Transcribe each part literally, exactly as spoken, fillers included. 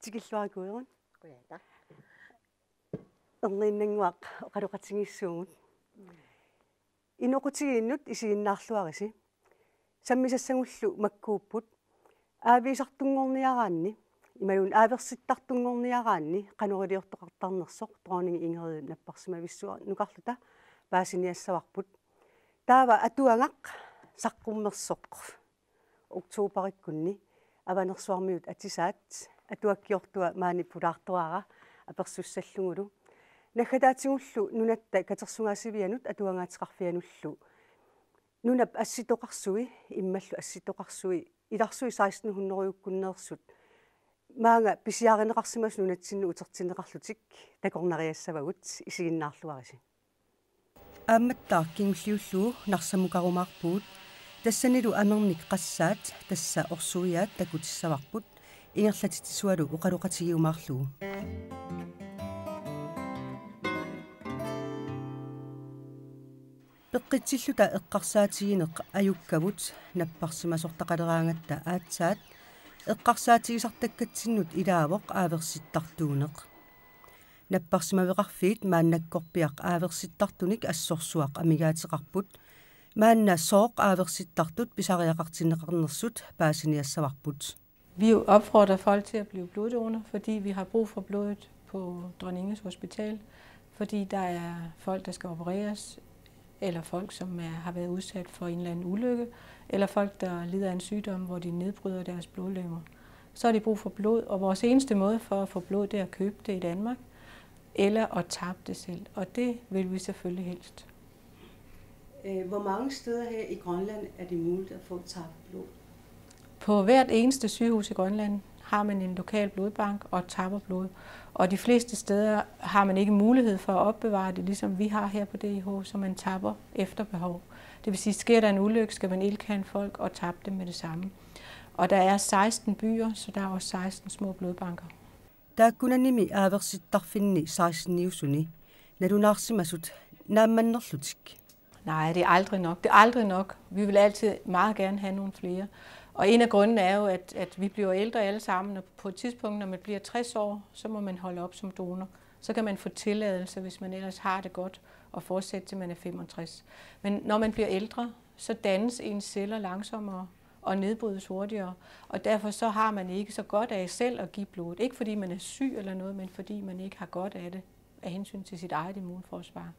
Tikilluarit Kuiron. Erniinnannguaq oqaloqatigiissuugut. Inoqutigiinnut isiginnaarluarisi. Sammisassagullu makkuupput. Aaviisartunngorniaraanni, imaluunniit aaversittartunngorniaraanni qanoq iliortoqartarnersoq dronning Ingridip napparsimavissuanukarluta paasiniassavarput. Taava atuagaq saqqummersoq oktoberikkunni Avanersuarmiut atisaat atuakkiortua maani pulaartoraara apersussallugulu. Naggataatigullu nunatta katersugaasivianut atuangaateqarfianullu nunap assitoqarsui, immallu assitoqarsui, ilarsui seksten hundrede-kkunneersut maanga pisiarineqarsimasut nunatsinnut utertinneqarlutik takornariassavagut, isiginnaarluarisi. Aammattaaq kingulliullugu Narsamukarumaarpugut, tassanilu Amernik qassaat, tassa orsuiaat, takutissavarput, ingerlatitsisualu oqaloqatigiumaarlugu. Peqqitsilluta eqqarsaatigineq ajukkavut napparsimasortaqaleraangatta aatsaat eqqarsaatigisartakkatsinnut ilaavoq aaversittartuuneq. Napparsimaveqarfiit maannakkorpiaq aaversittartunik assorsuaq amigaateqarput. Maanna sooq aaversittartut pisariaqartinneqarnersut paasiniassavarput. Vi opfordrer folk til at blive bloddonor, fordi vi har brug for blodet på Dronningens Hospital, fordi der er folk, der skal opereres, eller folk, som er, har været udsat for en eller anden ulykke, eller folk, der lider af en sygdom, hvor de nedbryder deres blodlegemer. Så har de brug for blod, og vores eneste måde for at få blod, det er at købe det i Danmark, eller at tappe det selv, og det vil vi selvfølgelig helst. Øh, hvor mange steder her i Grønland er det muligt at få tappet blod? På hvert eneste sygehus i Grønland har man en lokal blodbank og tapper blod. Og de fleste steder har man ikke mulighed for at opbevare det, ligesom vi har her på D I H, så man tapper efter behov. Det vil sige, sker der en ulykke, skal man indkalde folk og tappe dem med det samme. Og der er seksten byer, så der er også seksten små blodbanker. Taakkunannimi aaversittarfinni seksteniusuni nalunaarsimasut naammannerlutik. Nej, det er aldrig nok. Det er aldrig nok. Vi vil altid meget gerne have nogle flere. Og en af grundene er jo, at, at vi bliver ældre alle sammen, og på et tidspunkt, når man bliver tres år, så må man holde op som donor. Så kan man få tilladelse, hvis man ellers har det godt, og fortsætte til man er femogtres. Men når man bliver ældre, så dannes ens celler langsommere og nedbrydes hurtigere, og derfor så har man ikke så godt af selv at give blod. Ikke fordi man er syg eller noget, men fordi man ikke har godt af det af hensyn til sit eget immunforsvar.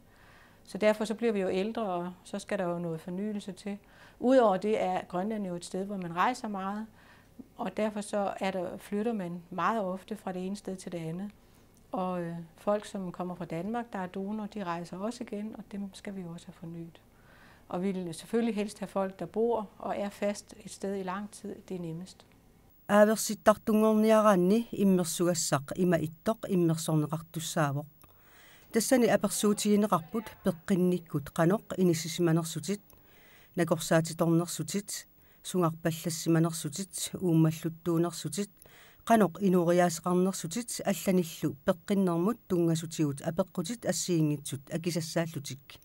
Så derfor så bliver vi jo ældre, og så skal der jo noget fornyelse til. Udover det er Grønland jo et sted, hvor man rejser meget, og derfor så er der, flytter man meget ofte fra det ene sted til det andet. Og øh, folk, som kommer fra Danmark, der er donor, de rejser også igen, og dem skal vi jo også have fornyet. Og vi vil selvfølgelig helst have folk, der bor og er fast et sted i lang tid. Det er nemmest. Aaversittartunngorniaraanni immersugassaq ima ittoq immersorneqartussaavoq. Tassani apersuutigineqarput peqqinnikkut qanoq inissisimanersutit, nakorsaatitornersutit, sungarpallassimanersutit, uummalluttuunersutit, qanoq inooriaaseqarnersutit allanillu peqqinnermut tunngasutigut apeqqutit assigiinngitsut akisassaallutik.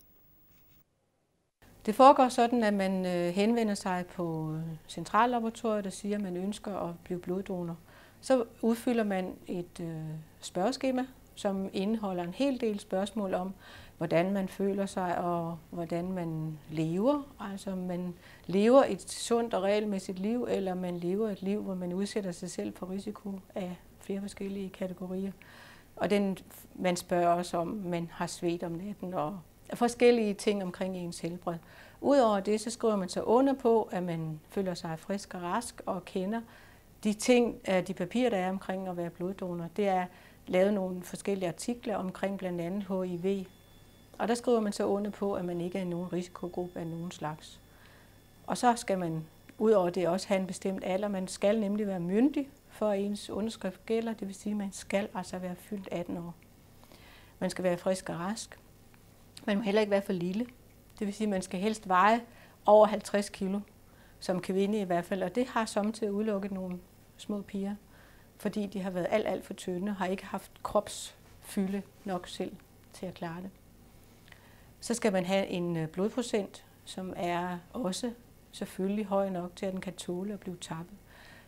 Det foregår sådan, at man øh, henvender sig på øh, centrallaboratoriet og siger, at man ønsker at blive bloddonor. Så udfylder man et øh, spørgeskema, som indeholder en hel del spørgsmål om, hvordan man føler sig og hvordan man lever. Altså, om man lever et sundt og regelmæssigt liv, eller man lever et liv, hvor man udsætter sig selv for risiko af flere forskellige kategorier. Og den, man spørger også om, man har svedt om natten og forskellige ting omkring ens helbred. Udover det, så skriver man så under på, at man føler sig frisk og rask og kender de ting, øh, de papirer, der er omkring at være bloddonor. Det er lavet nogle forskellige artikler omkring blandt andet H I V. Og der skriver man så under på, at man ikke er i nogen risikogruppe af nogen slags. Og så skal man udover det også have en bestemt alder. Man skal nemlig være myndig, for at ens underskrift gælder. Det vil sige, at man skal altså være fyldt atten år. Man skal være frisk og rask. Man må heller ikke være for lille. Det vil sige, at man skal helst veje over halvtreds kilo, som kvinde i hvert fald. Og det har sommetider udelukket nogle små piger, fordi de har været alt, alt for tynde og har ikke haft kropsfylde nok selv til at klare det. Så skal man have en øh, blodprocent, som er også selvfølgelig høj nok til, at den kan tåle at blive tappet.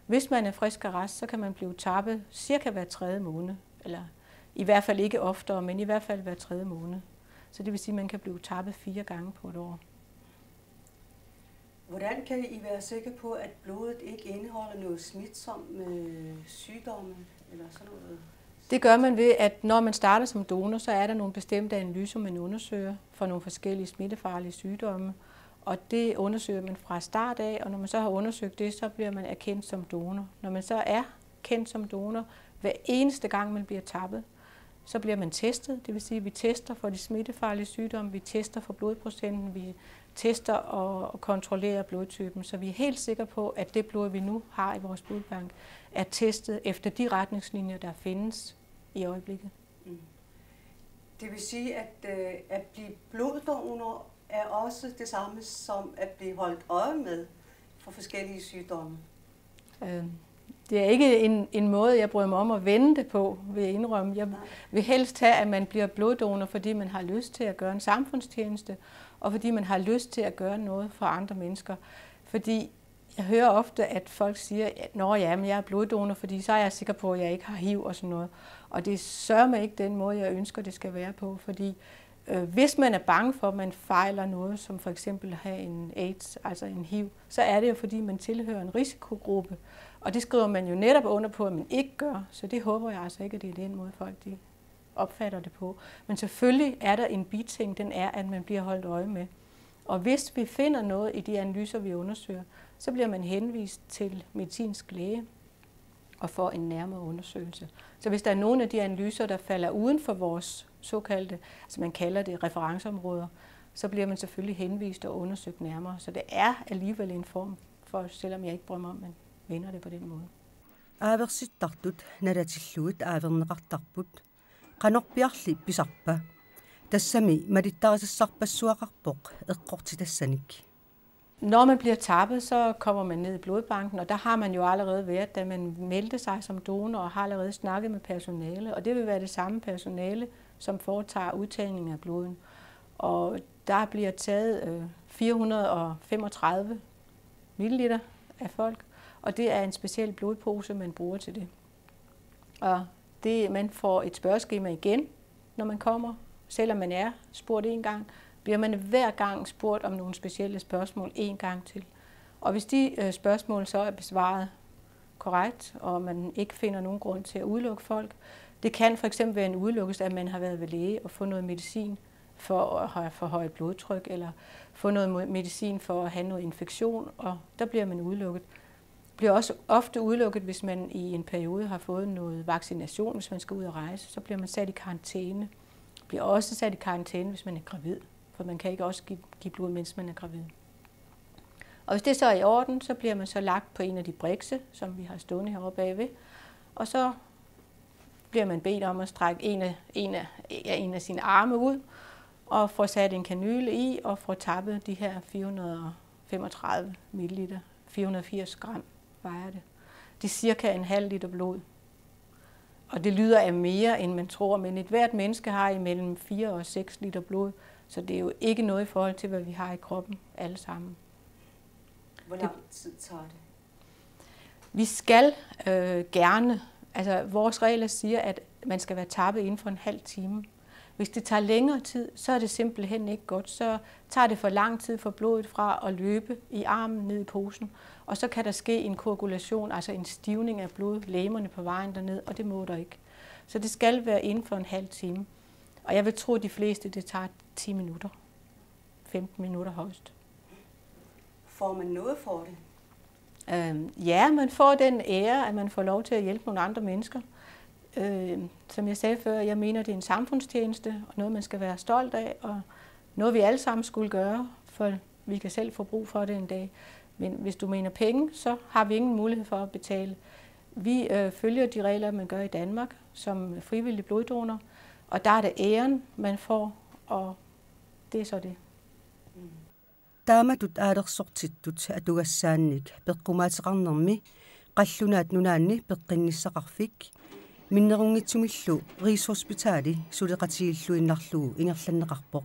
Hvis man er frisk og rask, så kan man blive tappet cirka hver tredje måned, eller i hvert fald ikke oftere, men i hvert fald hver tredje måned. Så det vil sige, at man kan blive tappet fire gange på et år. Hvordan kan I være sikre på, at blodet ikke indeholder noget smitsomme sygdomme eller sådan noget? Det gør man ved, at når man starter som donor, så er der nogle bestemte analyser, man undersøger for nogle forskellige smittefarlige sygdomme. Og det undersøger man fra start af, og når man så har undersøgt det, så bliver man erkendt som donor. Når man så er kendt som donor, hver eneste gang man bliver tappet, så bliver man testet. Det vil sige, at vi tester for de smittefarlige sygdomme, vi tester for blodprocenten, vi tester og kontrollerer blodtypen, så vi er helt sikre på, at det blod, vi nu har i vores blodbank, er testet efter de retningslinjer, der findes i øjeblikket. Mm. Det vil sige, at øh, at blive bloddonor er også det samme som at blive holdt øje med for forskellige sygdomme. Øh, det er ikke en, en måde, jeg bryder mig om at vende det på, vil jeg indrømme. Jeg vil helst have, at man bliver bloddonor, fordi man har lyst til at gøre en samfundstjeneste, og fordi man har lyst til at gøre noget for andre mennesker. Fordi jeg hører ofte, at folk siger, at nå ja, men jeg er bloddonor, fordi så er jeg sikker på, at jeg ikke har hiv og sådan noget. Og det er sørme ikke den måde, jeg ønsker, det skal være på, fordi øh, hvis man er bange for, at man fejler noget, som for eksempel at have en aids, altså en hiv, så er det jo, fordi man tilhører en risikogruppe. Og det skriver man jo netop under på, at man ikke gør, så det håber jeg altså ikke, at det er den måde, folk de opfatter det på. Men selvfølgelig er der en biting, den er, at man bliver holdt øje med. Og hvis vi finder noget i de analyser, vi undersøger, så bliver man henvist til medicinsk læge og får en nærmere undersøgelse. Så hvis der er nogle af de analyser, der falder uden for vores såkaldte, altså man kalder det referenceområder, så bliver man selvfølgelig henvist og undersøgt nærmere. Så det er alligevel en form for, selvom jeg ikke bryder mig om, at man vender det på den måde. Aaversittartut nalatillugit aaverneqartarput. Qanorpiarli pisarpa? Tassami malittarisassarpassuaqarpoq eqqortitassanik. Når man bliver tappet, så kommer man ned i blodbanken, og der har man jo allerede været, da man meldte sig som donor, og har allerede snakket med personale, og det vil være det samme personale, som foretager udtagning af blodet. Og der bliver taget øh, fire hundrede og femogtredive milliliter af folk, og det er en speciel blodpose, man bruger til det. Og det, man får et spørgeskema igen, når man kommer. Selvom man er spurgt en gang, bliver man hver gang spurgt om nogle specielle spørgsmål en gang til. Og hvis de øh, spørgsmål så er besvaret korrekt, og man ikke finder nogen grund til at udelukke folk, det kan for eksempel være en udelukkelse, at man har været ved læge og fået noget medicin for at have for højt blodtryk, eller få noget mo- medicin for at have noget infektion, og der bliver man udelukket. Bliver også ofte udelukket, hvis man i en periode har fået noget vaccination, hvis man skal ud og rejse, så bliver man sat i karantæne. Bliver også sat i karantæne, hvis man er gravid, for man kan ikke også give, give blod, mens man er gravid. Og hvis det så er i orden, så bliver man så lagt på en af de brikse, som vi har stående heroppe bagved, og så bliver man bedt om at strække en af, en af, ja, en af sine arme ud, og får sat en kanyle i, og får tappet de her fire hundrede og femogtredive milliliter, fire hundrede og firs gram vejer det. Det er cirka en halv liter blod. Og det lyder af mere, end man tror, men et hvert menneske har imellem fire og seks liter blod, så det er jo ikke noget i forhold til, hvad vi har i kroppen alle sammen. Hvor lang tid tager det? Vi skal øh, gerne, altså vores regler siger, at man skal være tappet inden for en halv time. Hvis det tager længere tid, så er det simpelthen ikke godt. Så tager det for lang tid for blodet fra at løbe i armen ned i posen, og så kan der ske en koagulation, altså en stivning af blodlegemerne på vejen derned, og det må der ikke. Så det skal være inden for en halv time. Og jeg vil tro, at de fleste, det tager ti minutter. femten minutter højst. Får man noget for det? Øhm, ja, man får den ære, at man får lov til at hjælpe nogle andre mennesker. Øhm, som jeg sagde før, jeg mener, det er en samfundstjeneste, og noget, man skal være stolt af, og noget, vi alle sammen skulle gøre, for vi kan selv få brug for det en dag. Men hvis du mener penge, så har vi ingen mulighed for at betale. Vi øh, følger de regler, man gør i Danmark som frivillig bloddonor, og der er det æren, man får, og det er så det. Taamatut aalersortittut atugassaannik peqqumaateqarnermi Qallunaat Nunaanni peqqinnissaqarfik minnerunngitsumillu Rigshospitali suleqatigiilluinnarlugu ingerlanneqarpoq.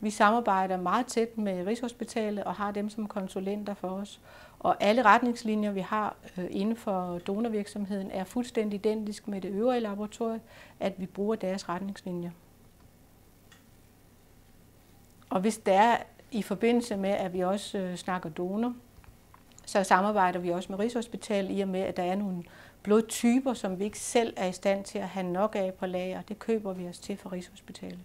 Vi samarbejder meget tæt med Rigshospitalet og har dem som konsulenter for os. Og alle retningslinjer, vi har øh, inden for donorvirksomheden, er fuldstændig identisk med det øvrige laboratorium, at vi bruger deres retningslinjer. Og hvis det er i forbindelse med, at vi også øh, snakker donor, så samarbejder vi også med Rigshospitalet, i og med, at der er nogle blodtyper, som vi ikke selv er i stand til at have nok af på lager. Det køber vi os til fra Rigshospitalet.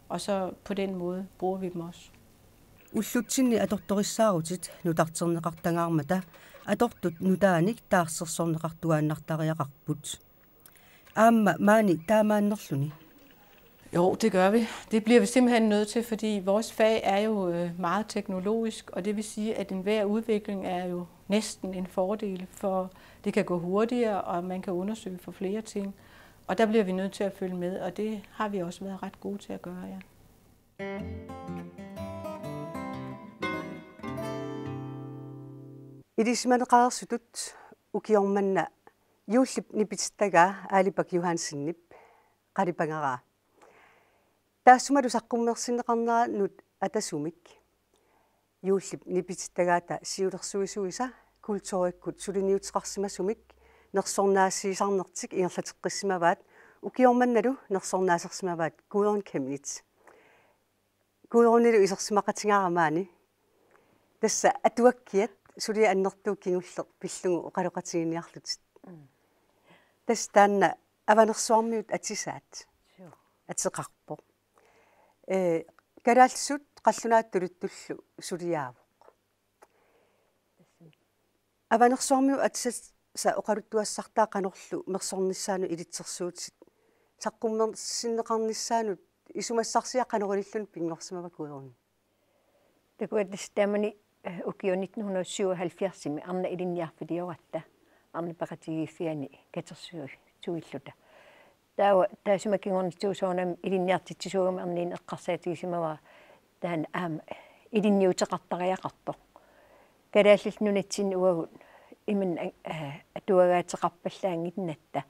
Og så på den måde bruger vi dem også. Ullutsinni atortorissaarutit nutarterneqartangaarmata atortut nutaanik taarsersorneqartuaannartariaqarput. Aamma maani taamaannerluni. Jo, det gør vi. Det bliver vi simpelthen nødt til, fordi vores fag er jo øh, meget teknologisk, og det vil sige, at enhver udvikling er jo næsten en fordel, for det kan gå hurtigere, og man kan undersøge for flere ting. Og der bliver vi nødt til at følge med, og det har vi også været ret gode til at gøre, ja. Ilisimaneqareersutut ukioq manna juullip nipitittagaa Aali Bak Johansenip qalipagaraa. Taassumalu saqqummersinneqarneranut atasumik juullip nipitittagaata siulersuisuisa kulturikkut suliniuteqarsimasumik nersornaasiisarnertik ingerlateqqissimavaat, ukioq mannalu nersornaasarsimavaat Gudrun Chemnitz. Gudrunilu isersimaqatigaara maani. Tassa atuakkiat suliaq annertuut kingulleq pillugu oqaloqatiginiarlutit. Mm. Tassa taanna Avanersuarmiut atisaat. Suu. Ateqarpoq. Ee, kalaallisut qallunaat tuluttullu suliaavoq. Avanersuarmiut atisat oqaluttuassartaa qanorlu mersornissaanut ilitsersuutit. Saqqummersinneqarnissaanut isumassarsiaq qanoq ililluni pinngorsimava, Gudrun? Takuat tassa taamani, eh, ukioq nitten hundrede syvoghalvfjerdsimi arnat ilinniarfilioratta, arnat peqatigiiffianni katersuisuilluta. Taava taassuma kingornatigut soorunami ilinniartitsisuugami arnat eqqarsaatigisimavara taanna aamma ilinniuteqartariaqartoq. Kalaallit Nunatsinni uagut imannak, eh, atuagaateqarpallaannginnatta.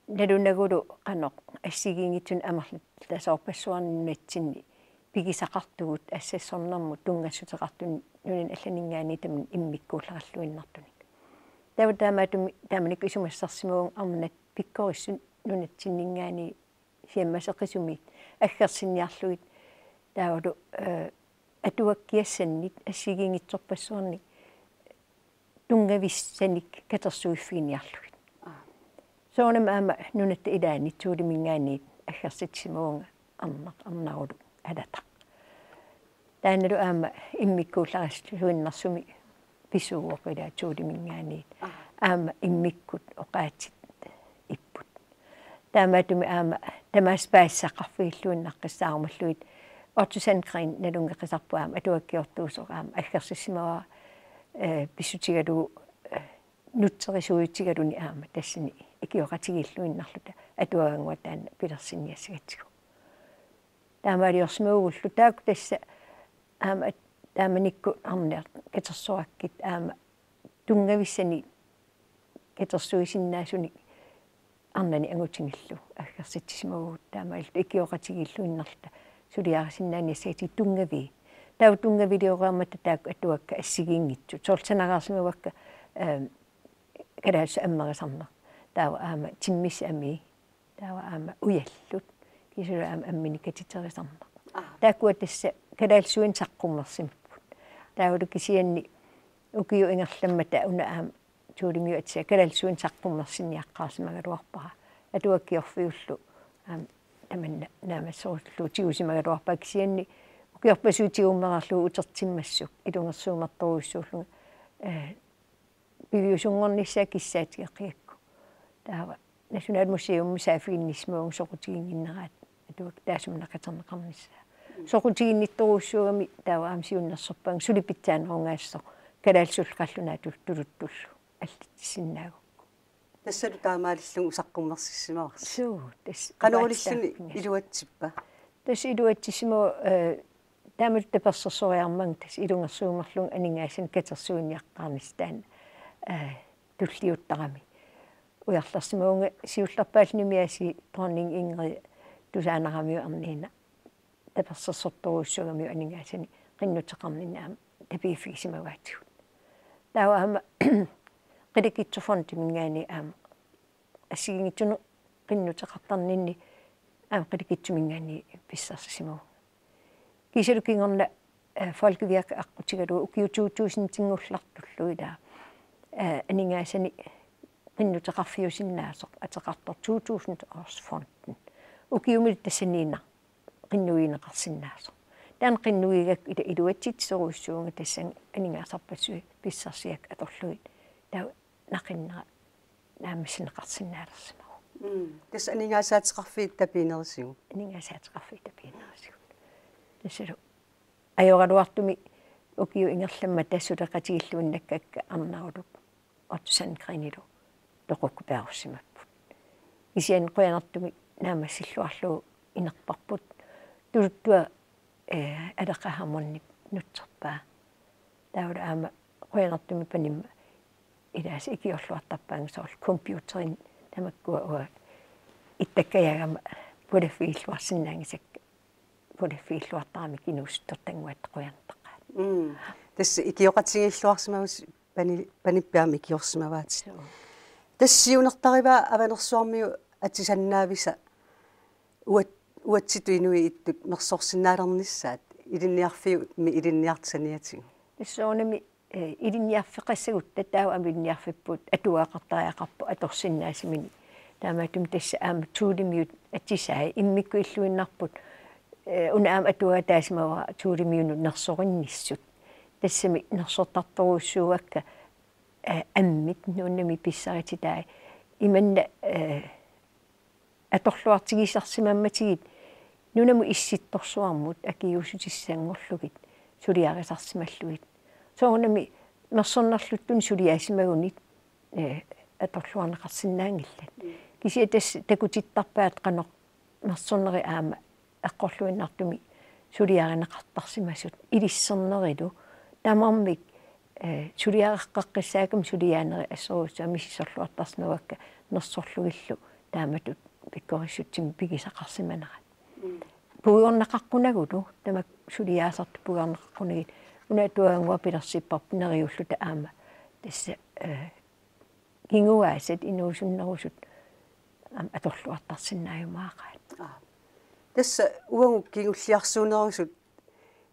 Nalunagulu qanoq assigiinngitsunik amerlatasoorpassuarnik nunatsinni pigisaqartugut assassornermut tunngassuteqartunik nunani allaninngaanniit tamanit immikkuullarilluinnartunik. Taava taamaattumik taamanikkut isumassarsimavunga arnat pikkorissut nunatsinninngaanniit siammaseqisumik aggersinniarlugit taavalu, eh, atuakkiassannit assigiinngitsorpassuarnik tunngavissanik katersuiffiginiarlugit. Aa. Soorunami aamma nunatta ilaanni Thulemingaanniit aggersitsisimavunga arnaq, arnarulu alataq. Taannalu aamma immikkuullarissuinnarsumik pisuuvoq ilaa Thulemingaanniit. Aa. Aamma immikkut oqaatsit ipput. Taamaattumik aamma tamaasa paasisaqarfigiilluinnartussaarumallugu Otto Sandgreen nalunngeqisarput aamma atuakkiortuusoq aamma aggersissimavara, eh, pissutigalugu, eh, nutserisuutigaluni aamma tassani ikioqatigiilluinnarluta atuagannguaq taanna pilersinniassagatsigu. Taamaaliorsimagullu taakku tassa aamma at-, taamanikkut arnat katersorakkit aamma tunngavissanik katersuisinnaasunik arnani angutigillu aggersitsisimavagut taamaalilluta ikioqatigiilluinnarluta suliarisinnaaniassagatsigu tunngavii. Taava tunngaviliorama taakku atuakkat assigiinngitsut. Soorlu sanareersimavakka, ehm, kalaallisut ammerisarneq. Taava aamma timmissat amii. Taava aamma ujallut. Kisianni aamma amminik katiterisarneq. Aa. Taakkua tassa kalaallisuinnaq saqqummersimapput. Taavalu kisianni ukiut ingerlammata una aamma Thulemingaanniit kalaallisuinnaq saqqummersinniaqqaarsimagaluarpara. Atuakkiorfiullu aamma tamanna naammasserusullugu tigusimagaluarpara kisianni ukiorpassuit tigummereerlugit utertimmassuk ilungersuumartorujussuullunga, eh, piviusunngornissaa kissaatigeqigakku. Taava Nationalmuseumi saaffiginnissimavunga soqutiginnginneraat atuakkat taassuma naqiterneqarnissaa. Soqutiginnittorujussuugami taava aamma siunnersorpaanga suli pitsaanerungaassasoq kalaallisullu qallunaatullu tuluttullu allatissinnaagukku. Tassalu taamaalilluni saqqummersissimavasi. Suu, tassa. Qanoq ililluni iluatsippa? Tassa iluatsissimavoq, eh, taamatut tapersersorniarmanga tassa ilungersuumerlunga aningaasanik katersuiniaqqaarnissaq taanna, eh, tulliuttarami. Ujarlersimavunga siullerpaallunimi aasiit dronning Ingrid tusaanaramiuk arniinnaq tapersersortorujussuugamiuk aningaasanik qinnuteqarninni aamma tapiiffigisimagaatigut. Taava aamma Qilakitsoq Fondiminngaanniit aamma assigiinngitsunik qinnuteqartarninni aamma Qilakitsuminngaanniit pissarsisimavoq. Kiisalu kingorna, eh, Folkeværk aqqutigalugu ukiut to tusindinnguullartullu ilaa, eh, aningaasanik qinnuteqarfiusinnaasoq ateqartoq to tusind årsfonden. Ukiumilu tassaniinnaq qinnuigineqarsinnaasoq. Taanna qinnuigigakku ila iluatsitsisorujussuuvunga tassani aningaasarpassuit pissarsiakka atorlugit. Taava naqinnera naammassineqarsinnaalersimavoq. Mm. Tassa aningaasaateqarfiit tapiinerisigut. Aningaasaateqarfiit tapiinerisigut. Tassalu ajoraluartumik ukiut ingerlammata suleqatigilluinnakkakka Arnaruluk Otto Sandgrenilu toqukku pearussimapput. Kisianni qujanartumik naammassilluarlugu inerparput. Tuluttua, eh, Aleqa Hammondip nutserpaa. Taavalu aamma qujanartumik panimma ilaasa ikiorluartarpaannga soorlu computerinik tamakkua uanga ittakkajaagama pulaffigilluarsinnaanngisakka pulaffigilluartarami inuusuttortannguatta qujanartaqaat. Mm. Tassa ikioqatigiilluarsimavusi pani-, panippiarmi ikiorsimavaatit. Suu. Tassa siunertarivaa Avanersuarmiut atisannaavisa uat-, uatsitut inuit ittut mersorsinnaalernissaat ilinniarfiummi ilinniartut saniatigut. Tassa soorunami, eh, ilinniarfeqassagutta taava aamma ilinniarfipput atuagaqartariaqarpoq atorsinnaasaminik. Taamaattumik tassa aamma Thulemiut atisai immikkut illuinnarput, eh, una aamma atuagaq taasimavara Thulemiunut nersorinnissut. Tassami nersortartorujussuuakka, eh, ammit nuunnami pissarititai. Imanna, eh, atorluartigisarsimammatigit nunamut issittorsuarmut akiuussutissanngorlugit suliarisarsimallugit. Soorunami mersornerluttunik suliaasimagunit, eh, atorluarneqarsinnaanngillat. Mm. Kisianni tassa takutittarpaat qanoq mersornerit aamma eqqorluinnartumik suliarineqartarsimasut ilissernerilu tamarmik, eh, suliareqqeqqissaakkami suliaanerit assorujussuaq misissorluartarsimavakka nersorlugillu taamatut pikkorissutsimik pigisaqarsimanerat. Mm. Puigorneqaqqunagulu tamakku suliaasartut puigorneqaqqunagit una atuagannguaq pilersipparput neriulluta aamma tassa, eh, kinguaasat inuusunnerusut aamma atorluartarsinnaajumaaqaat. Aa. Tassa uagut kingulliarsuunerusut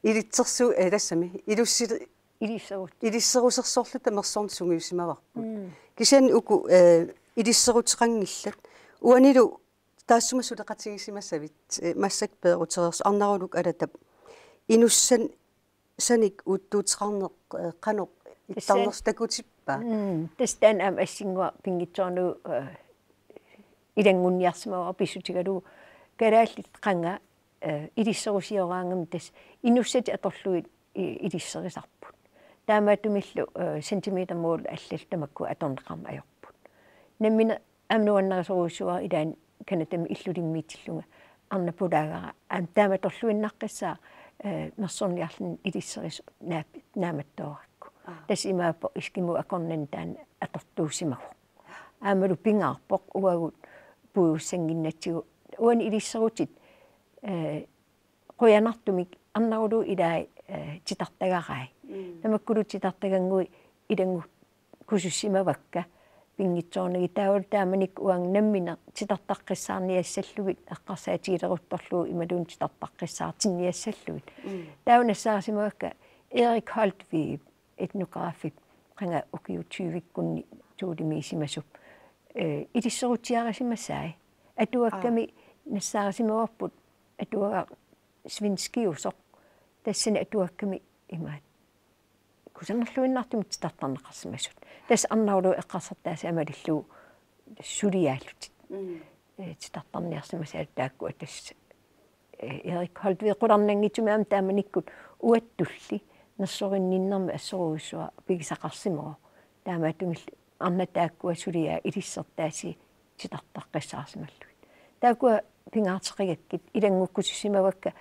ilitsersu-, eh, tassami, ilussi-, Ilisserut. Ilisserusersorluta mersorneq sungiusimavarput. Mm. Kisianni uku, eh, ilisseruteqanngillat. Uanilu taassuma suleqatigisimasavit, eh, massakkut peerutereersoq Arnaruluk Alatap inussan-, sanik uuttuuteqarneq, eh, qanoq Tassa ittarnersoq takutippa? Mm, tassa taanna aamma assinguaq pinngitsoornagu, eh, ilanngunniarsimavara pissutigalugu kalaallit qanga, eh, ilisserusioraangamik tassa inussatik atorlugit i-, ilisserisarput. Taamaattumillu, eh, centimetermål allallu tamakku atorneqarneq ajorput. Nammineq aamma nuannarisorujussuuara ilaanni Canadami illulimmiitillunga arnat pulaagara. Aamma taamatorluinnaqqissaaq, eh, mersorniarluni ilisserisut naap-, naammattoorakku. Aa. Tassa imaappoq eskimo akornanni taanna atortuusimavoq. Aammalu pingaarpoq uagut puigussannginnatsigu. Uani ilisserutit, eh, qujanartumik Arnaruluup ilai, eh, titartagarai. Mm. Tamakkulu titartagannguit ilanngukkusussimavakka pinngitsoornagit taavalu taamanikkut uanga nammineq titartaqqissaarniassallugit eqqarsaatigileruttorlugu imaluunniit titartaqqissaartinniassallugit. Mm. Taava nassaarisimavakka Erik Holtvig etnografip qanga ukiut tyvikkunni Thulemiisimasup, eh, ilisserutiarisimasai. Atuakkami Aa. nassaarisimavarput atuagaq svenskiusoq. Tassani atuakkami imaat kusanarluinnartumik titartarneqarsimasut. Tassa Arnaruluup eqqarsartaaseq malillugu suliaallutik. Mm. Eh, titartarniarsimasai taakkua tassa, eh, Erik Holtvig qularnanngitsumik aamma taamanikkut uattulli nersorinninnermi assorujussuaq pigisaqarsimavoq. Taamaattumillu arnat taakkua suliaat ilissertaasii titartaqqissaarsimallugit. Taakkua pingaarteqigakkit ilanngukkusussimavakka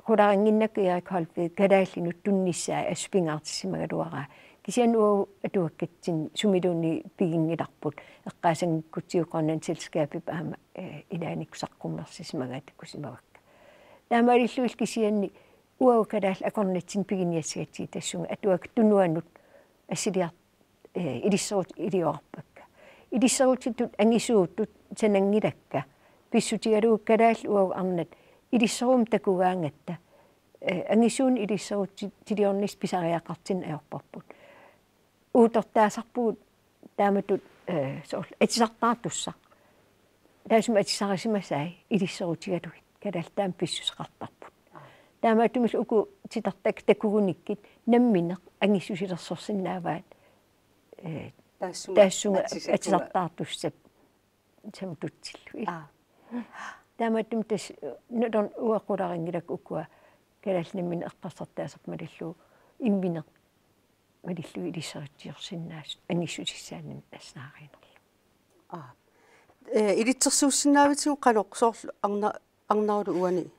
qularinnginnakku Erik Holtvig kalaallinut tunnissaa assut pingaartissimagaluaraa. Kisianni uagut atuakkatsinni sumiluunniit piginngilarput eqqaasanngikkutsigit Grønlands Selskabip aamma, eh, ilaannikkut saqqummersisimagaat takusimavakka. Taamaalillugit kisianni uagut kalaallit akornatsinni piginiassagatsigit tassunga atuakkat tunuanut assiliar-, eh, ilisserut-, ilioqarpakka. Ilisserutitut angisuutut sananngilakka. Pissutigalugu kalaallit uagut arnat ilisserumik takugaangatta, eh, angisuunik ilisserutiliornissaq pisariaqartinneq ajorparput. Uuttortaasarpugut taamatut, eh, soorlu atisartaartussaq. Taassuma atisarisimasai ilisserutigalugit. Kalaallit taama pissuseqartarput. Taamaattumillu uku titartakkat takugunikkit nammineq angisuusilersorsinnaavaat, eh, Taassuma taassunga atisakkunga. Atisartaartussap samututsillu. Aa. Taamaattumik tassa nalorn-, uanga qularinngilakka ukua kalaallit nammineq eqqarsartaasarput malillugu immineq malillugu ilisserutiorsinnaasut angissusissaannik nassaarinerlu. Aa. Eh, ilitsersuussinnaavisigut qanoq soorlu arna-, arnarulu uani.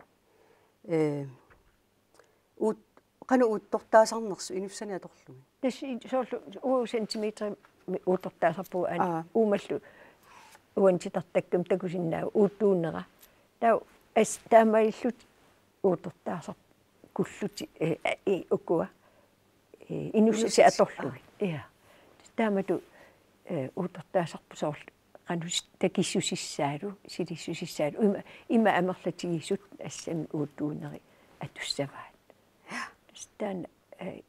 Eh, uut-, qanoq uuttortaasarnersoq inussani atorlugit? Tassa i-, soorlu uagut centimeterimik uuttortaasarpugut aana. Aa. Uumallu uani titartakkami takusinnaavat uuttuunera. Taava as-, taamaalillutik uuttortaasarput kullutik, eh, eh, ukua. Eh, inussasi. Inussasi atorlugit. Aa. Ja. Taamatut, eh, uuttortaasarput soorlu qanoq takissusissaalu, silissusissaalu. Ima, ima amerlatigisut assammik uuttuuneri atussavaat. Tassa taanna, eh,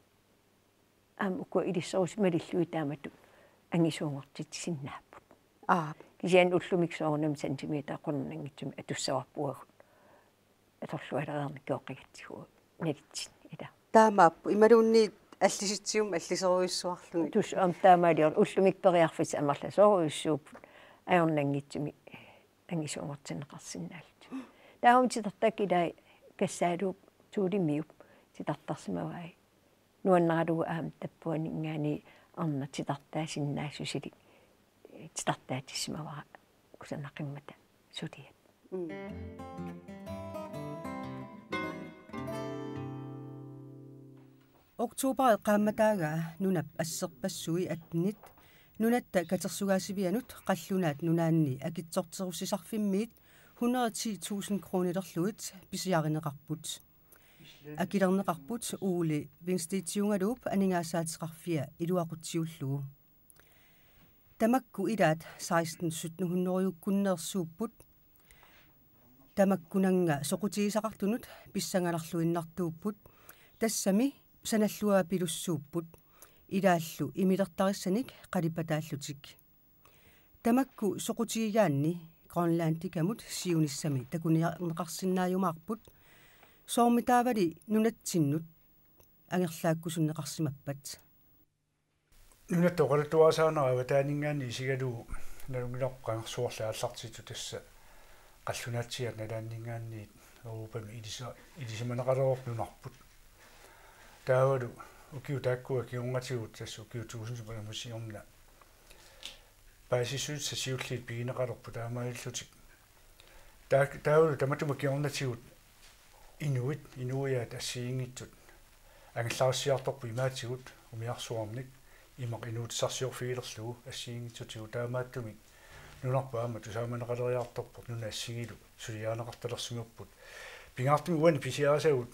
aamma ukua ilisserutit malillugit taamatut angisuunngortitsisinnaapput. Aa. Kisianni ullumikkut soorunami centimeter qularnanngitsumik atussavarput uagut. Atorlualeriarnikkut oqqigatsigu nalitsinni ila. Taamaappoq imaluunniit allisitsigummi alliserujussuarlugit. Tassa aamma taamaaliorluni ullumikkut periarfissat amerlasoorujussuupput ajornanngitsumik angisuunngortinneqarsinnaallutik. Taava titartakkat ilaat Kassaaluup Tuulimiup titartarsimavai. Nuannaralugu aamma tappuaninngaanniit arnat titartaasinnaassusilik, eh, titartaatissimavara kusanaqqimmata suliat. Mm. Oktoberip qaammataagaa nunap asserpassui attenit nunatta katersugaasivianut qallunaat nunaanni akitsorterussisarfimmiit hundrede ti tusind kronilerlugit pisiarineqarput. Akilerneqarput Ole Winstedtiugaluup aningaasaateqarfia iluaqutsiullugu. Tamakku ilaat seksten sytten hundrede-kkunneersuupput. Tamakkunannga soqutigisaqartunut pissanganarluinnartuupput. Tassami sanalluapilussuupput. Ilaallu imilertarissanik qalipataallutik. Tamakku soqutigigaanni Grønlandikamut siunissami takuniarneqarsinnaajumaarput. Soormitaavali nunatsinnut angerlaakkusunneqarsimappat. Nunatta oqaluttuarisaanera avataaninngaanniit isigalugu nalunngilarput qangarsuarli aallartittoq tassa qallunaatsiaat nalaanninngaanniit Europami ilisa-, ilisimaneqalereerput nunarput. Taavalu ukiut taakkua kingornatigut tassa ukiut tuusintit angusiorna paasissutissaat siulliit pigineqalerput taamaalillutik. Taa-, taavalu tamatuma kingornatigut inuit, inuiaat assigiinngitsut angallarissiartorput imaatigut umiarsuarnik imaq inuutissarsiorfigilerlugu assigiinngitsutigut taamaattumik nunarput aamma tusaamaneqaleriartorpoq nunat assigiillu suliarineqartalersimapput. Pingaartumik uani pisiarisagut,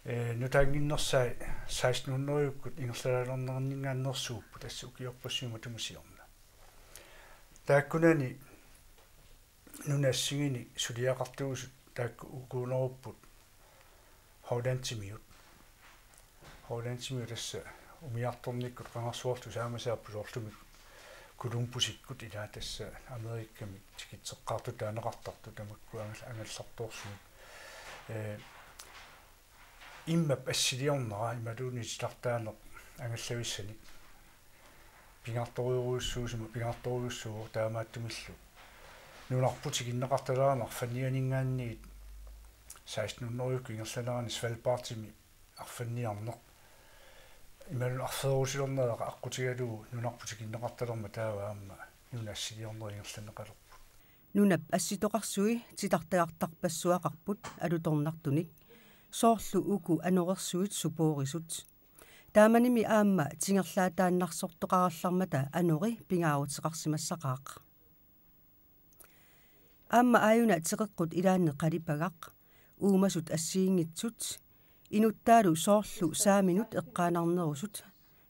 eh, nutaannginnersai seksten hundrede-kkut ingerlalaalernerninngaanneersuupput tassa ukiorpassuit matuma siorna. Taakkunani nunat assigiinnik suliaqartuusut taakku ukuunerupput Hollandimiut. Hollandimiut tassa umiartornikkut qangarsuartut saamasaapput soorlumi Columbusikkut ilaat tassa Amerikami tikitseqqaartut taaneqartartut tamakku angal-, angallartoorsuit. Eh, immap assiliornera imaluunniit titartaaneq angallavissanik pingaartorujussuusima, pingaartorujussuuvoq taamaattumillu. Nunarput tikinneqartalerannik arfannianinngaanniit seksten hundrede-kkut ingerlanerani Svalbardimi arfanniarneq. Imaluunniit arfererusilerneq aqqutigalugu nunarput tikinneqartalermat taava aamma nunap assiliornera ingerlanneqalerpoq. Nunap assitoqarsui titartagartarpassuaqarput alutornartunik. Soorlu uku anorersuit supoorisut. Taamanimi aamma tingerlaataannarsortoqarallarmata anori pingaaruteqarsimassaqaaq. Aamma aajuna teqeqqut ilaanni qalipagaq, uumasut assigiinngitsut, inuttaalu soorlu saaminut eqqaanarnerusut,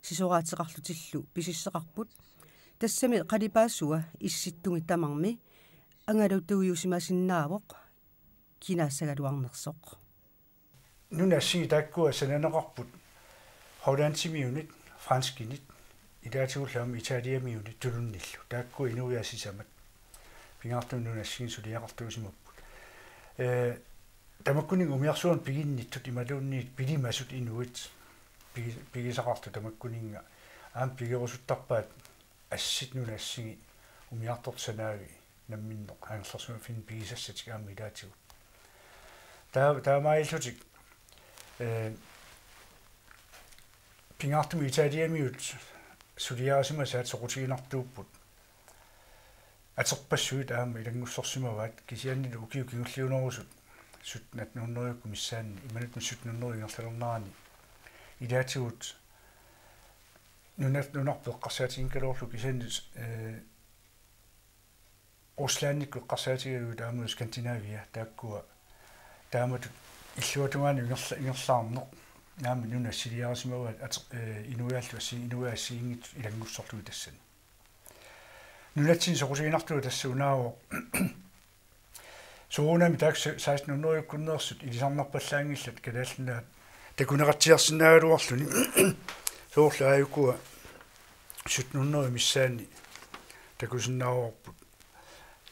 sisoraateqarlutillu pisisseqarput. Tassami qalipaasua issittumik tamarmi angalutuujusimasinnaavoq kinaassagaluarnersoq. Nunat assigiinngitsut taakkua sananeqarput hollandimiunit, franskinit, ilaatigullu aamma italiamiunit tulunnillu. Taakkua inuiaat sisamat. Pingaartumik nunat assigiinngitsut suliaqartuusimapput. Ee, tamakkuninnga umiarsuarnik piginnittut imaluunniit pilimasut inuit pigi-, pigisaqartut tamakkuninnga aamma pigerusuttarpaat assit nunat assigiinngitsut umiartortut sanaavii namminneq angerlarsimaffinni pigisassatik aamma ilaatigut. Taa-, taamaalillutik, ee, pingaartumik italiamiut suliarisimasaat soqutiginartuupput. Aterpassuit aamma ilanngussorsimavaat kisiannili ukiut kingulliunerusut sytten hundrede missaanni, imaluunniit sytten hundrede ingerlalernerani ilaatigut nunat-, nunarput eqqarsaatiginngikkaluarlugu kisianni, ee, Ruslandikkut eqqarsaatigalugit aamma Skandinavia taakkua taamatut illuatungaani ingerla-, ingerlaarneq aamma nunat assiliarisimavaat ate-, ee, inuiaallu assi-, inuiaat assigiinngitsut ilanngussorlugit tassani. Nunatsinni soqutiginartuuvoq tassa unaavoq. Soorunami taakku seksten hundredekkunneersut ilisarnarpallaanngillat Kalaallit Nunaat takuneqatsiarsinnaagaluarluni. Soorlu aajukua sytten hundrede missaanni takusinnaavarput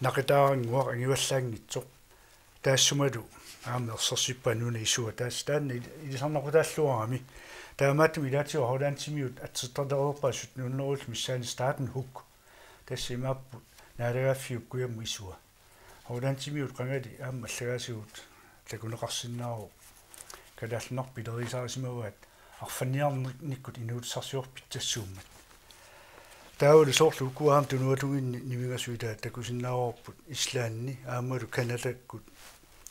naqitaarannguaq angivallaanngitsoq. Taassumalu aamma ersersippaat nunap isua. Taas-, taanna il-, ilisarnaqutaalluarami. Taamaattumik ilaatigut hollandimiut atsertalereerpaat sytten hundrede missaanni Staten Hook. Tassa imaapput naalagaaffiup kujammut isua. Hollandimiut qangali aamma allagaasigut takuneqarsinnaavoq. Kalaallit Nunaat pileriisarisimavaat arfanniarnikkut inuutissarsiorpitsassuummat. Taavalu soorlu ukua aamma tunuatunginni nimingasut ilaat takusinnaavarput Islandi aammalu Canadakkut,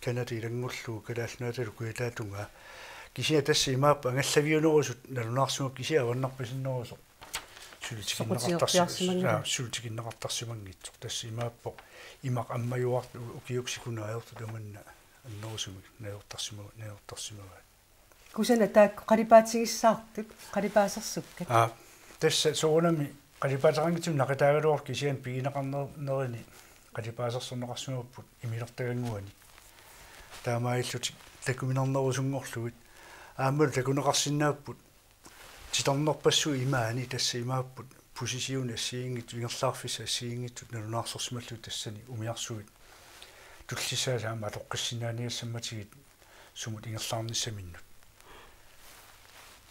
Canada ilanngullugu Kalaallit Nunaatalu kujataatungaa. Kisianni tassa imaappoq angallaviunerusut nalunaarsimapput kisianni avannarpasinnerusoq. Suli tikinneqartarsi-, soqutigiarsimanngilaq. Aa, suli tikinneqartarsimanngitsoq. Tassa imaappoq imaq ammajuartut u-, ukiukkut sikunnerit ajortut tamanna annerusumik najortarsima-, najortarsimavaat. Kusanaq taakku qalipaatigissaartut, qalipaasersukkat. Aa, tassa soorunami qalipaateqanngitsumik naqitaagaluartut kisianni pigineqarnerini qalipaasersorneqarsimapput imilertagannguanik. Taamaalillutik takuminarnerusunngorlugit. Aammalu takuneqarsinnaapput titarnerpassuit imaani tassa imaapput pusisionit assigiinngitsut ingerlaarfissat assigiinngitsut nalunaarsorsimallugit tassani umiarsuit tullissaasa aamma atoqqissinnaaniassammatigit sumut ingerlaarnissaminnut.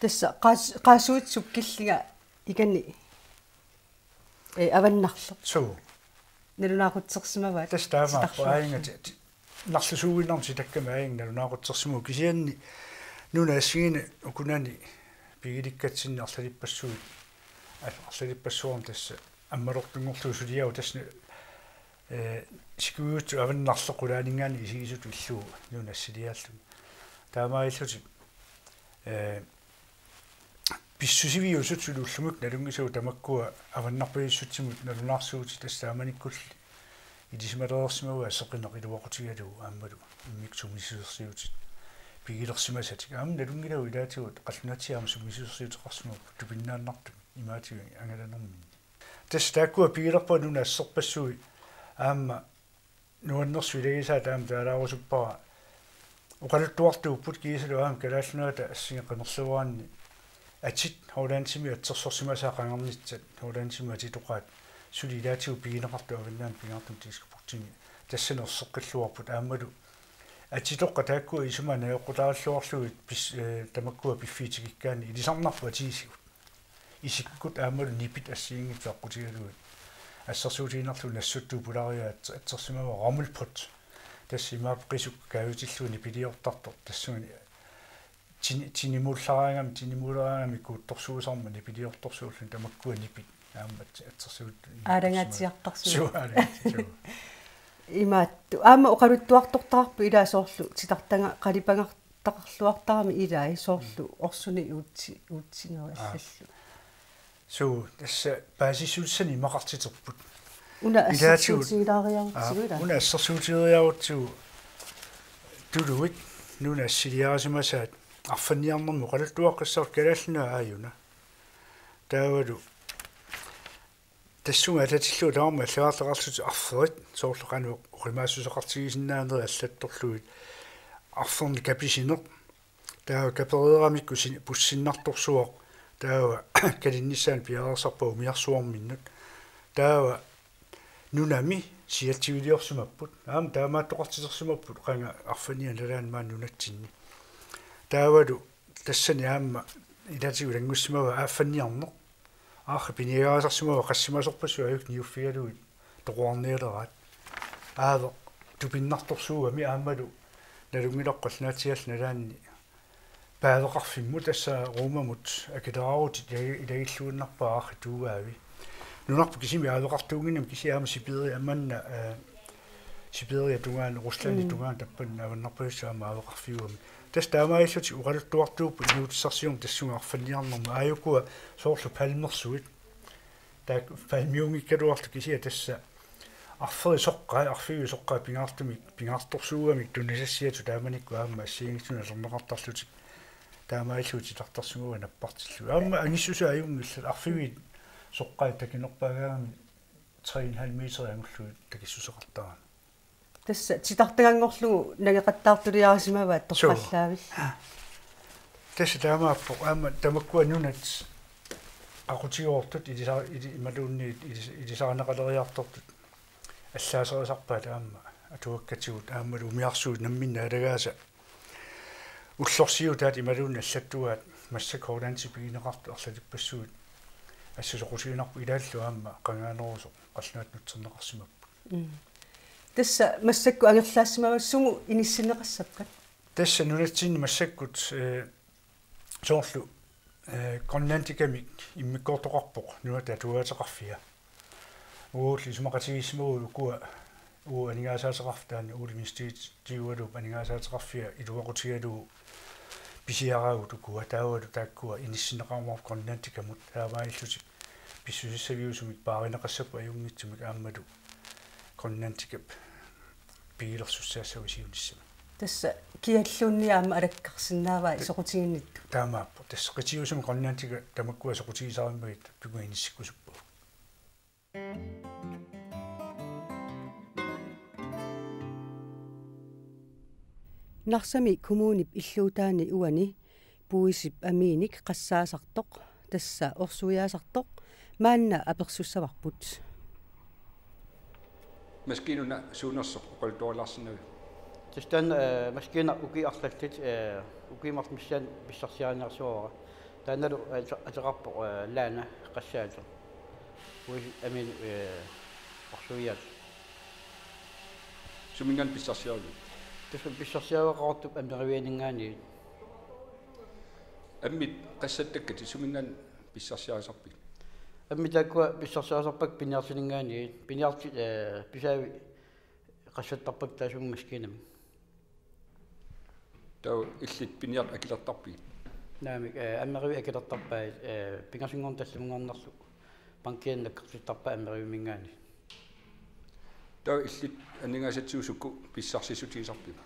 Tassa qaas-, qaasuit sukkillinga ikani, ee, avannarleq. Suu. Nalunaaqutsersimavaat. Tassa taamaappoq titarluarluni. Aajuna ti-, ti-, narlusuuinnarmut titakkamik aajuna nalunaaqutsersimavoq kisianni nunat assigiinngitsut ukunani pigilikkatsinni arlalippassuit, ar-, arlalippassuarni tassa ammalortunngorlugu suliaavoq tassa, ee, sikuiutsut avannarleq qulaaninngaanniit isigisutut illugu nunat assiliaalluni. Taamaalillutik, ee, pissusiviusut suli ullumikkut nalunngisagut tamakkua avannarpasissutsimut nalunaarsuutit tassa taamanikkulli ilisimalereersimavaat seqineq iluaqutigalugu aammalu immikkut sumisoqarsiutit pigilersimasatik. Aamma nalunngilagut ilaatigut qallunaatut aamma sumisoqarsiuteqarsimapput tupinnaannartumik imaatigut angalanerminni. Tassa taakkua pigilerpaat nunat asserpassuit aamma nuannersut ilagisaat aamma taalaarusuppara. Oqaluttuartuupput kiisalu aamma Kalaallit Nunaata assingi qimerluaraanni atit Hollandimi atsersorsimasaat qangarnitsat Hollandimi atitoqaat suli ilaatigut pigineqartut Avannaani pingaartumik Diskobugtimi tassani erseqqilluarput aammalu atitoqqat taakkua isumaat najoqqutaalluarlugit pis-, ee, tamakkua piffiutigikkaanni ilisarnarput atiisigut. Isikkut aammalu nipit assigiinngitsut aqqutigalugit. Assersuutigiinnarlugu nassuttuup pulariaa ats-, atsersimavaa Rommelpot. Tassa imaappoq qisuk kaavitillugu nipiliortartoq. Tassunga tin-, tinimuullaraangami, tinimuullaraangami kuuttorsuusarmat nipiliortorsuulluni tamakkua nipit. Aamma ats-, atsersuut-. Aalangaatsiartarsuupput. Suu, aalangaatsiartarsuupput. Imaattoq. Aamma oqaluttuartortaqarpoq ilaa soorlu titartanga-, qalipagar-, taqarluartarami ilai soorlu orsuni uutsi-, uutsinerit. Aa. Allallu. Suu, tassa paasissutissanik imaqartiterput. Una ilaatigut. Assersuutigilaariarutsigu. Aa, ilaa. Una assersuutigilaariarutsigu tuluit nunat assiliarisimasaat arfanniarnermut oqaluttuaqqissaartut Kalaallit Nunaat aajuna. Taavalu tassunga atatillugu tamarmik allagartaqarlutik arferit, soorlu qanoq oqimaassuseqartigisinnaanerit allattorlugit arfernik kapisineq. Taava kapereeramikku sin-, pussinnartorsuaq. Taava kalinnissaanut piareersarpaa umiarsuarminnut. Taava nunami siatsiviliorsimapput. Aamma taamaattoqartitersimapput qanga arfanniani nalaani maani nunatsinni. Taavalu tassani aamma ilaatigut ilanngussimavat aaffanniarneq. Aarri piniagaasarsimavat qassimasorpassuit ajunnik niuffigalugit toquarnialeraat. Aaveq tupinnartorsuugami aammalu nalunngilarput naatsiallu nalaanni paaveqarfimmut, tassa Roomamut akileraarutit ilagi-, ilagilluinnarpaa aarri tuugaavi. Nunarput kisimi aaveqartuunnginnami, kisianni aamma Siberia manna, eh, Siberia tungaanut, Ruslandip Mm. tungaanut tappavani avannarpasissut aamma aaveqarfiugami. Tassa taamaalillutik oqaluttuartuupput inuutissarsiorneq tassunga arfanniarnermut, aajukua soorlu palmersuit. Taakku palmiunngikkaluartut, kisianni tassa arferit soqqaat, arfiuit soqqaat pingaartumik, pingaartorsuugamik tunisassiatut taamanikkut aamma assigiinngitsunut atorneqartarlutik. Taamaalillutik titartarsimavai nappartillugit. Aamma angissusaa ajunngillat, arfiuit soqqaat takinerpaagaangamik tre komma fem meter angullugit takissuseqartarami. Tassa titartaganngorlugu nangeqattaartuliarisimavaat Suu. torrallaavik. Tassa taamaappoq, aamma tamakkua nunat aqutigoortut ilisa-, ili-, imaluunniit ilis-, ilisarineqaleriartortut allaaserisarpaat aamma atuakkatigut aammalu umiarsuit namminneq naalagaasa ullorsiutaat imaluunniit allattugaat massakkut Grønlandimi pigineqartut arlalippassuit assut soqutiginarput, ilaallu aamma qangaanerusoq qallunaatut nutserneqarsimapput. Mm. Tassa massakkut angerlaassimavasi sumut inissinneqassappat? Tassa nunatsinni massakkut, eh, soorlu, eh, Grønlandikamik immikkoortoqarpoq nunatta atuagaateqarfia. Uagulli isumaqatigiissimaguit ukua, uagut aningaasaateqarfik, taanna Ole Vindstedtiugaluup aningaasaateqarfia iluaqutigalugu pisiaraagut ukua, taavalu taakkua inissinneqarumaarput Grønlandikamut, taamaalillutik pissusissaviusumik paarineqassapput ajunngitsumik aammalu Grønlandikap pigilersussaassavut siunissami. Tassa kialluunniit aamma alakkarsinnaavai soqutiginnittut. Taamaappoq. Tassa qitiusumik Grønlandika tamakkua soqutigisarimmagit tamakkua inissikkusuppagut. Narsami kommunip illuutaani uani puisip amiinik qassaasartoq, tassa orsuiaasartoq, maanna apersussavarput. Maskiinat suunersoq oqaluttuarilaarsinnaviuk? Tassa taanna, eh, maskiinat ukiut arlallit, eh, ukiut marluk missaanni pissarsiariniarsuara. Taannalu, eh, ate-, ateqarpoq, eh, Lana, qassaasoq. Puisip amiinut, eh, orsuiaat. Suminngaanniit pissarsiarivit? Tassa pissarsiareqartup Amerianinngaanniit. Ammit qassattakkatit suminngaanniit pissarsiarisarpigit? Ammit taakkua pissarsiarisarpakka piniartuninngaanniit, piniartut, eh, pisaavi qassattarpakka taassuma maskiinami. Taava illit piniartut akilertarpigit? Naamik, eh, Ameriit akilertarpai, eh, pingasunngorneq tallimanngornerlu bankiani nakkartittarpai Ameriminngaanniit. Taava illit aningaasatigut sukkut pissarsissutigisarpigit?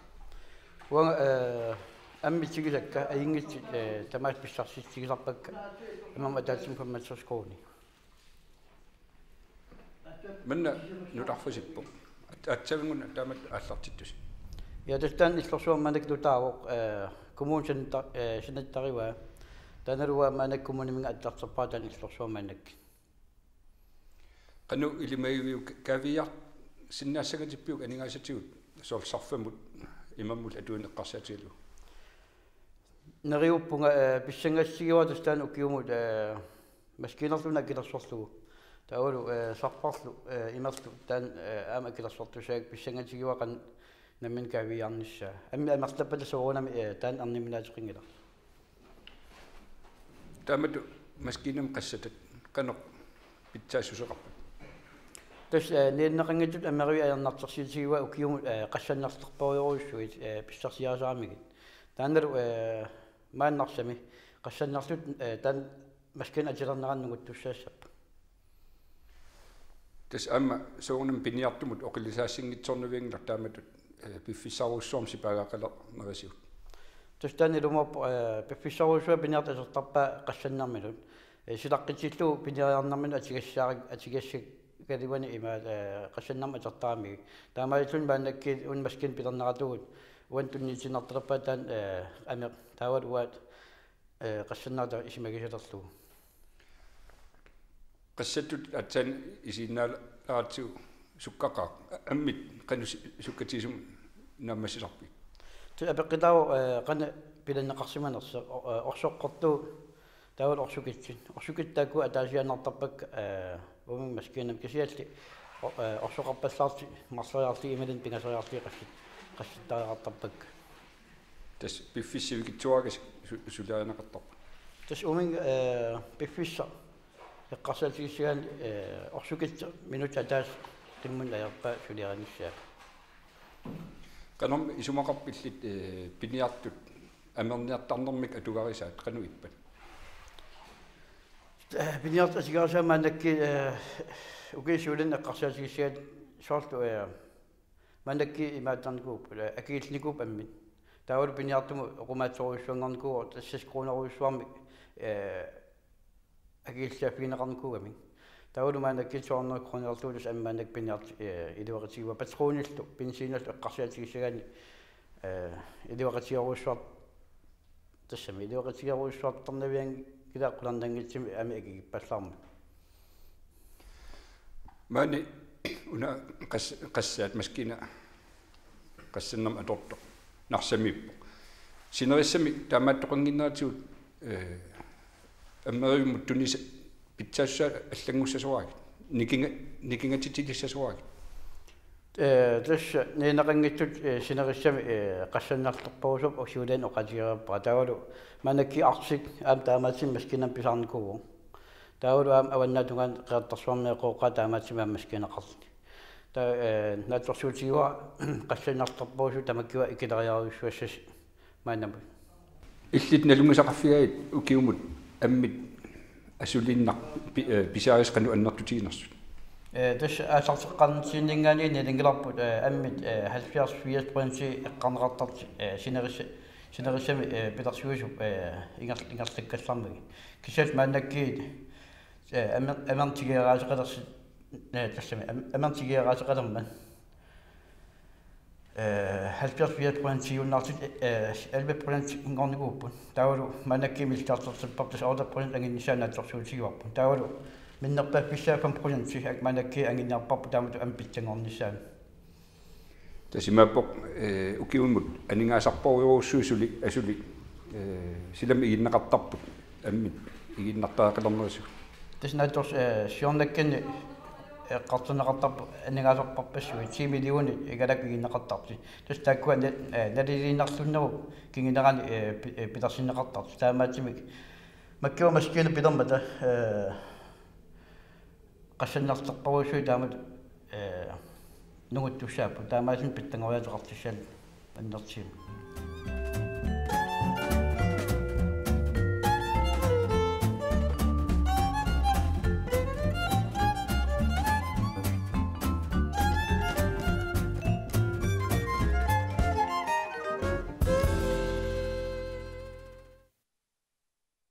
Uanga, eh, ammit tigusakka ajunngitsut, eh, tamaasa pissarsissutigisarpakka, aamma ataatsimut femoghalvtreds kroner. Manna nutaarfisippoq. At-, aatsaannguaq taamatut aallartittusi. Ja, tassa taanna illorsuarmi maannakkut nutaavoq, eh, kommuni sanita-, eh, sanitarivaa. Taannalu uanga maannakkut kommuniminnga aallarterpara taanna illorsuarmi maannakkut. Qanoq ilimagiviuk, kaaviiaarsinnaassangatippiuk aningaasatigut soorlu sarfamut imammullu atuineq eqqarsaatigalugu? Neriuppunga, eh, pissangatigivara tassa taanna ukiumut, eh, maskiinerluunniit akilersorlugu. Taavalu, eh, sarparlu, eh, imerlu taanna, eh, aamma akilersortussaagakku, pissangatigivara qanoq nammineq kaaviiaarnissaa. Ammit amerlappata soorunami, eh, taanna erniminaateqanngilaq. Taamatut maskiinamik qassatat qanoq pitsaassuseqarput? Tassa, eh, nianneqanngitsutut Ameriit ajornartorsiutigivaa ukiumut, eh, qassannartorpassuit, eh, pissarsiarisaramigit. Taannalu, eh, maanna Narsami qassannarlutik, eh, taanna maskiinat atilerneranni nunguttussaassapput. Tassa aamma soorunami piniartumut oqilisaassinngitsoornavianngilaq taamatut, eh, piffissarujussuarmik sipaagaqalernerisigut. Tassa taanna ilumoorpoq, eh, piffissarujussuaq piniartut atortarpaat qassannarminnut. Ee, silaqqitsillugu piniariarnermini atigassaaq-, atigassakkalimmani imaat, ee, qassannermut atortaramigit. Taamaalilluni maannakkut una maskiina pilerneratugut uani tunniutiinnartalerpaa taanna, ee, ameq taavalu uanga, ee, qassannerata isumagisalerlugu. Qassattut aatsaat isiginnaarlugu sukkaqaaq, ammit qanoq si-, sukkatigisumik naammassisarpigit? Tassa apeqqutaavoq, ee, qanoq pilanneqarsimanersoq, o-, ee, orsoqqortuut taavalu orsukitsut. Orsukitsut taakku ataasiaannartarpakka, ee, uuminnga maskiinamut kisianni o-, ee, orsoqarpallaarlutik marloriarlutik imaluunniit pingasoriarlutik qassit-, qassattariaqartarpakka. Tassa piffissaq sivikitsuaraakkit su-, sulerineqartarpoq. Tassa uuminnga, ee, piffissaq eqqarsaatigissagaanni, ee, orsukitsoq minutsit ataaseq qimmunneq ajorpaa sulerinissaa. Qanormi isumaqarpit illit, ee, piniartut amerniartarnermik atugarisaat, qanoq ippat? Ee, piniartut atugarisaat maannakkut, ee, ukiut siulliit eqqarsaatigissagaanni soorlu, ee, maannakkut imaattarnikuupput, ee, akilinnikuupput ammit. Taavalu piniartumut oqimaatsorujussuanngornikuuvoq, tassa seks kronerujussuarmik, ee, akiliisaaffigineqarnikuugamik. Taavalu maannakkut to hundrede kronerluunniit aamma maannakkut piniartut, ee, iluaqutigaat patronillu, benzinillu eqqarsaatigissagaanni, ee, iluaqutigerujussuar-, tassami iluaqutigerujussuartarnavianngilaa qularnanngitsumik aamma akikippallaarmat. Maani una qas-, qassaat maskiina qassannermut atortoq Narsamiippoq. Sinerissami taamaattoqannginneratsigu, ee, ammerivimmut tunisa-, pitsaassusaa allanngussasoraagit. Nikinga-, nikingatitsilissasuaagit. Ee, tassa niuerneqanngitsut, ee, sinerissami, ee, qassannertorparusup ukiuliani oqaatigereerpara. Taavalu maannakkut Arctic aamma taamaattumik maskiinamik pisaarnikuuvoq. Taavalu aamma Avannaatungaani Qeqertarsuarmi eqooqqaat taamaattumik aamma maskiinaqarluni. Taava, ee, naatsorsuutigivara qassannertorparusup tamakkua ikileriarujussuassasut maannamut. Illit nalunngisaqarfigaat ukiumut ammit asuliinnaq pi-, ee, pisiarisat qanoq annertutiginersut? Ee, tassa aallarteqqaarnitsiginninngaanniit nalunngilluinnarput, ee, ammit, ee, halvfjerds firs procent eqqarneqartartut, ee, sinerissa-, sinerissami, ee, pilersuisup, ee, inger-, ingerlakkallarmagit. Kisianni maannakkut, ee, amer-, amerniartariaqalersi-, ee, tassami am-, amerniartariaqalermat. Ee, halvfjerds firs procent siunnaartut, ee, elleve procent inngornikuupput. Taavalu maannakkut milliardertipparput, tassa otte procent anginnissaat naatsorsuutigivarput. Taavalu minnerpaaffissaat fem procent ak-, maannakkut anginniarparput taamatut ammit pitsanngornissaanut. Tassa imaappoq, ee, ukiumut aningaasarparujorujussuit suli asuli, ee, silami iginneqartarput ammit iginnartariaqalernerisigut. Tassa naatsors-, ee, siornakkanni eqqartorneqartarput aningaasarparpassuit ti millionit igalak iginneqartartut. Tassa taakkua na-, ee, naliliinnarluinnarput kingunerani, ee, pi-, ee, pilersinneqartartut. Taamaattumik makkua maskiinat pilermata, ee, qassannertorparusuit taamatut, ee, nunguttussaapput. Taamaattumik pitsanngoriaateqartussaapput annertuumik.